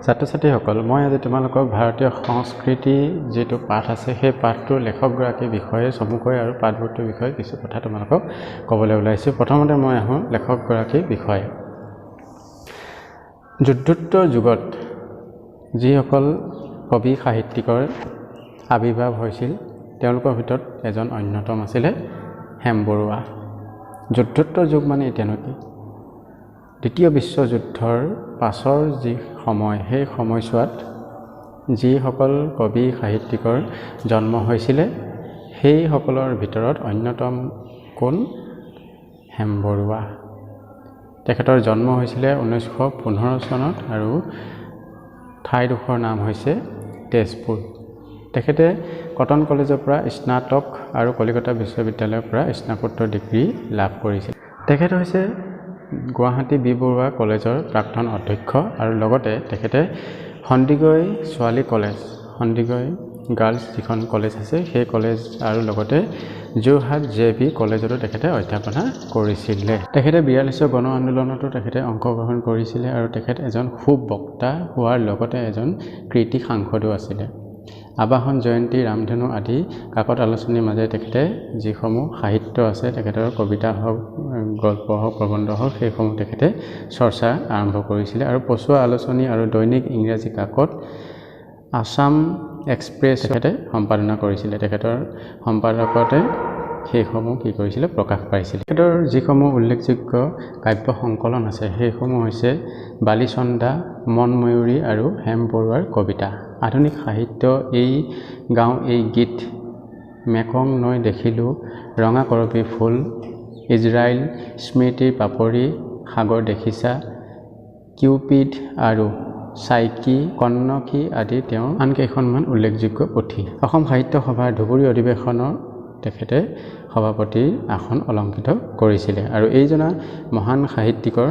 ছাত্ৰ ছাত্ৰীসকল, মই আজি তোমালোকক ভাৰতীয় সংস্কৃতি যিটো পাঠ আছে সেই পাঠটোৰ লেখকগৰাকীৰ বিষয়ে চমুকৈ আৰু পাঠবোৰটোৰ বিষয়ে কিছু কথা তোমালোকক ক'বলৈ ওলাইছোঁ। প্ৰথমতে মই আহোঁ লেখকগৰাকীৰ বিষয়ে। যুদ্ধোত্তৰ যুগত যিসকল কবি সাহিত্যিকৰ আৱিৰ্ভাৱ হৈছিল তেওঁলোকৰ ভিতৰত এজন অন্যতম আছিলে হেম বৰুৱা। যুদ্ধোত্তৰ যুগ মানে এতিয়ানো কি? দ্বিতীয় বিশ্বযুদ্ধৰ পাছৰ যি সময়, সেই সময়ছোৱাত যিসকল কবি সাহিত্যিকৰ জন্ম হৈছিলে সেইসকলৰ ভিতৰত অন্যতম কোন? হেম বৰুৱা। তেখেতৰ জন্ম হৈছিলে 1915 চনত আৰু ঠাইডোখৰৰ নাম হৈছে তেজপুৰ। তেখেতে কটন কলেজৰ পৰা স্নাতক আৰু কলিকতা বিশ্ববিদ্যালয়ৰ পৰা স্নাতকোত্তৰ ডিগ্ৰী লাভ কৰিছিল। তেখেত হৈছে গুৱাহাটী বি বৰুৱা কলেজৰ প্ৰাক্তন অধ্যক্ষ আৰু লগতে তেখেতে সন্দিকৈ ছোৱালী কলেজ, সন্দিকৈ গাৰ্লছ যিখন কলেজ আছে সেই কলেজ আৰু লগতে যোৰহাট জে বি কলেজতো তেখেতে অধ্যাপনা কৰিছিলে। তেখেতে 42ৰ গণ আন্দোলনতো তেখেতে অংশগ্ৰহণ কৰিছিলে আৰু তেখেত এজন সুবক্তা হোৱাৰ লগতে এজন কৃতি সাংসদো আছিলে। আবাহন, জয়ন্তী, ৰামধেনু আদি কাকত আলোচনীৰ মাজেৰে তেখেতে যিসমূহ সাহিত্য আছে, তেখেতৰ কবিতা হওক, গল্প হওক, প্ৰবন্ধ হওক, সেইসমূহ তেখেতে চৰ্চা আৰম্ভ কৰিছিলে। আৰু পচোৱা আলোচনী আৰু দৈনিক ইংৰাজী কাকত আছাম এক্সপ্ৰেছ তেখেতে সম্পাদনা কৰিছিলে। তেখেতৰ সম্পাদকতে সেইসমূহ কি কৰিছিলে, প্ৰকাশ পাইছিলে। তেখেতৰ যিসমূহ উল্লেখযোগ্য কাব্য সংকলন আছে সেইসমূহ হৈছে বালিচন্দা, মনময়ূৰী আৰু হেম বৰুৱাৰ কবিতা। আধুনিক সাহিত্য, এই গাঁও এই গীত, মেকং নৈ দেখিলোঁ, ৰঙা কৰবী ফুল, ইজৰাইল, স্মৃতিৰ পাপৰি, সাগৰ দেখিছা, কিউপিড আৰু চাইকি, কন্নকী আদি তেওঁৰ আন কেইখনমান উল্লেখযোগ্য পুথি। অসম সাহিত্য সভাৰ ধুবুৰী অধিৱেশনৰ তেখেতে সভাপতিৰ আসন অলংকৃত কৰিছিলে। আৰু এইজনা মহান সাহিত্যিকৰ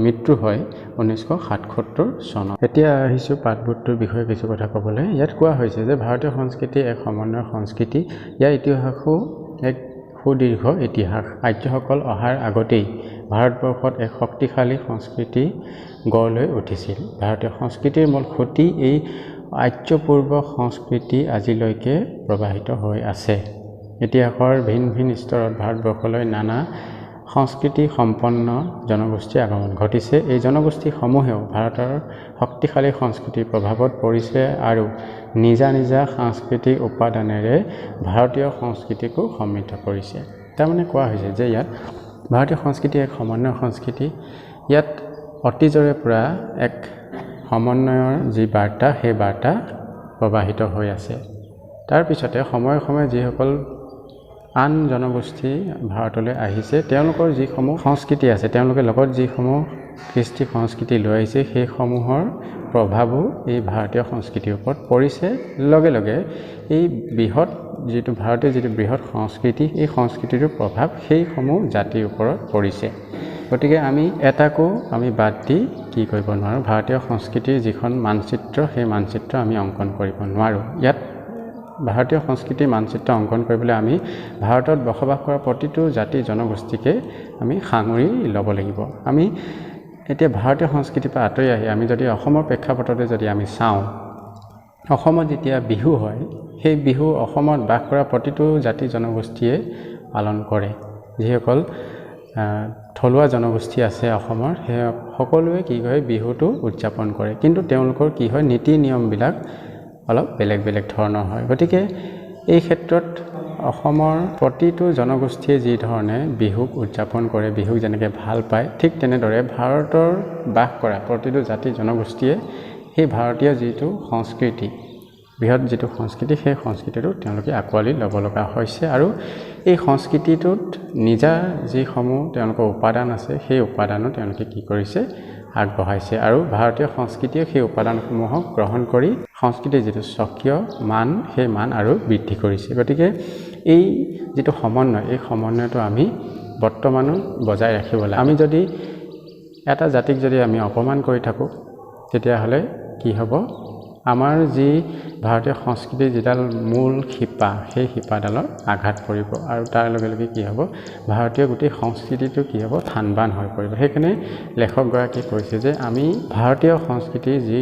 মৃত্যু হয় 1977 চনত। এতিয়া আহিছোঁ পাঠবোধটোৰ বিষয়ে কিছু কথা ক'বলৈ। ইয়াত কোৱা হৈছে যে ভাৰতীয় সংস্কৃতি এক সমন্বয় সংস্কৃতি। ইয়াৰ ইতিহাসো এক সুদীৰ্ঘ ইতিহাস। আৰ্যসকল অহাৰ আগতেই ভাৰতবৰ্ষত এক শক্তিশালী সংস্কৃতি গঢ় লৈ উঠিছিল। ভাৰতীয় সংস্কৃতিৰ মূল খুঁটি এই আৰ্যপূৰ্ব সংস্কৃতি আজিলৈকে প্ৰবাহিত হৈ আছে। ইতিহাসৰ ভিন ভিন স্তৰত ভাৰতবৰ্ষলৈ নানা সংস্কৃতি সম্পন্ন জনগোষ্ঠীৰ আগমন ঘটিছে। এই জনগোষ্ঠীসমূহেও ভাৰতৰ শক্তিশালী সংস্কৃতিৰ প্ৰভাৱত পৰিছে আৰু নিজা নিজা সাংস্কৃতিক উপাদানেৰে ভাৰতীয় সংস্কৃতিকো সমৃদ্ধ কৰিছে। তাৰমানে কোৱা হৈছে যে ইয়াত ভাৰতীয় সংস্কৃতি এক সমন্বয় সংস্কৃতি। ইয়াত অতীজৰে পৰা এক সমন্বয়ৰ যি বাৰ্তা, সেই বাৰ্তা প্ৰবাহিত হৈ আছে। তাৰপিছতে সময়ে সময়ে যিসকল আন জনগোষ্ঠী ভাৰতলৈ আহিছে তেওঁলোকৰ যিসমূহ সংস্কৃতি আছে, তেওঁলোকে লগত যিসমূহ কৃষ্টি সংস্কৃতি লৈ আহিছে সেইসমূহৰ প্ৰভাৱো এই ভাৰতীয় সংস্কৃতিৰ ওপৰত পৰিছে। লগে লগে এই বৃহৎ যিটো ভাৰতীয় যিটো বৃহৎ সংস্কৃতি, এই সংস্কৃতিটোৰ প্ৰভাৱ সেইসমূহ জাতিৰ ওপৰত পৰিছে। গতিকে আমি এটাকো আমি বাদ দি কি কৰিব নোৱাৰোঁ, ভাৰতীয় সংস্কৃতিৰ যিখন মানচিত্ৰ সেই মানচিত্ৰ আমি অংকন কৰিব নোৱাৰোঁ। ইয়াত ভাৰতীয় সংস্কৃতিৰ মানচিত্ৰ অংকন কৰিবলৈ আমি ভাৰতত বসবাস কৰা প্ৰতিটো জাতি জনগোষ্ঠীকে আমি সাঙুৰি ল'ব লাগিব। আমি এতিয়া ভাৰতীয় সংস্কৃতিৰ পৰা আঁতৰি আহি আমি যদি অসমৰ প্ৰেক্ষাপটতে যদি আমি চাওঁ, অসমত যেতিয়া বিহু হয় সেই বিহু অসমত বাস কৰা প্ৰতিটো জাতি জনগোষ্ঠীয়ে পালন কৰে। যিসকল থলুৱা জনগোষ্ঠী আছে অসমৰ, সেই সকলোৱে কি কৰে, বিহুটো উদযাপন কৰে। কিন্তু তেওঁলোকৰ কি হয়, নীতি নিয়মবিলাক অলপ বেলেগ বেলেগ ধৰণৰ হয়। গতিকে এই ক্ষেত্ৰত অসমৰ প্ৰতিটো জনগোষ্ঠীয়ে যি ধৰণে বিহুক উদযাপন কৰে, বিহুক যেনেকৈ ভাল পায়, ঠিক তেনেদৰে ভাৰতৰ বাস কৰা প্ৰতিটো জাতি জনগোষ্ঠীয়ে সেই ভাৰতীয় যিটো সংস্কৃতি, বৃহৎ যিটো সংস্কৃতি, সেই সংস্কৃতিটো তেওঁলোকে আঁকোৱালি ল'ব লগা হৈছে। আৰু এই সংস্কৃতিটোত নিজা যিসমূহ তেওঁলোকৰ উপাদান আছে সেই উপাদানো তেওঁলোকে কি কৰিছে, আগবঢ়াইছে। আৰু ভাৰতীয় সংস্কৃতিয়ে সেই উপাদানসমূহক গ্ৰহণ কৰি সংস্কৃতিৰ যিটো স্বকীয় মান, সেই মান আৰু বৃদ্ধি কৰিছে। গতিকে এই যিটো সমন্বয়, এই সমন্বয়টো আমি বৰ্তমানো বজাই ৰাখিব লাগে। আমি যদি এটা জাতিক যদি আমি অপমান কৰি থাকোঁ তেতিয়াহ'লে কি হ'ব, আমাৰ যি ভাৰতীয় সংস্কৃতিৰ যিডাল মূল শিপা, সেই শিপাডালত আঘাত পৰিব আৰু তাৰ লগে লগে কি হ'ব? ভাৰতীয় গোটেই সংস্কৃতিটো কি হ'ব? থান বান হৈ পৰিব। সেইকাৰণে লেখকগৰাকীয়ে কৈছে যে আমি ভাৰতীয় সংস্কৃতি যি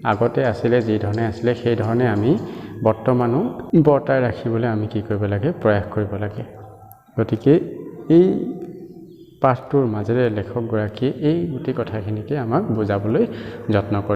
আগতে আছিলে, যি ধৰণে আছিলে, সেই ধৰণে আমি বৰ্তমানো বৰ্তাই ৰাখিবলৈ আমি কি কৰিব লাগে? প্ৰয়াস কৰিব লাগে। গতিকে এই পাঠটোৰ মাজেৰে লেখকগৰাকীয়ে এই গোটেই কথাখিনিকে আমাক বুজাবলৈ যত্ন কৰে।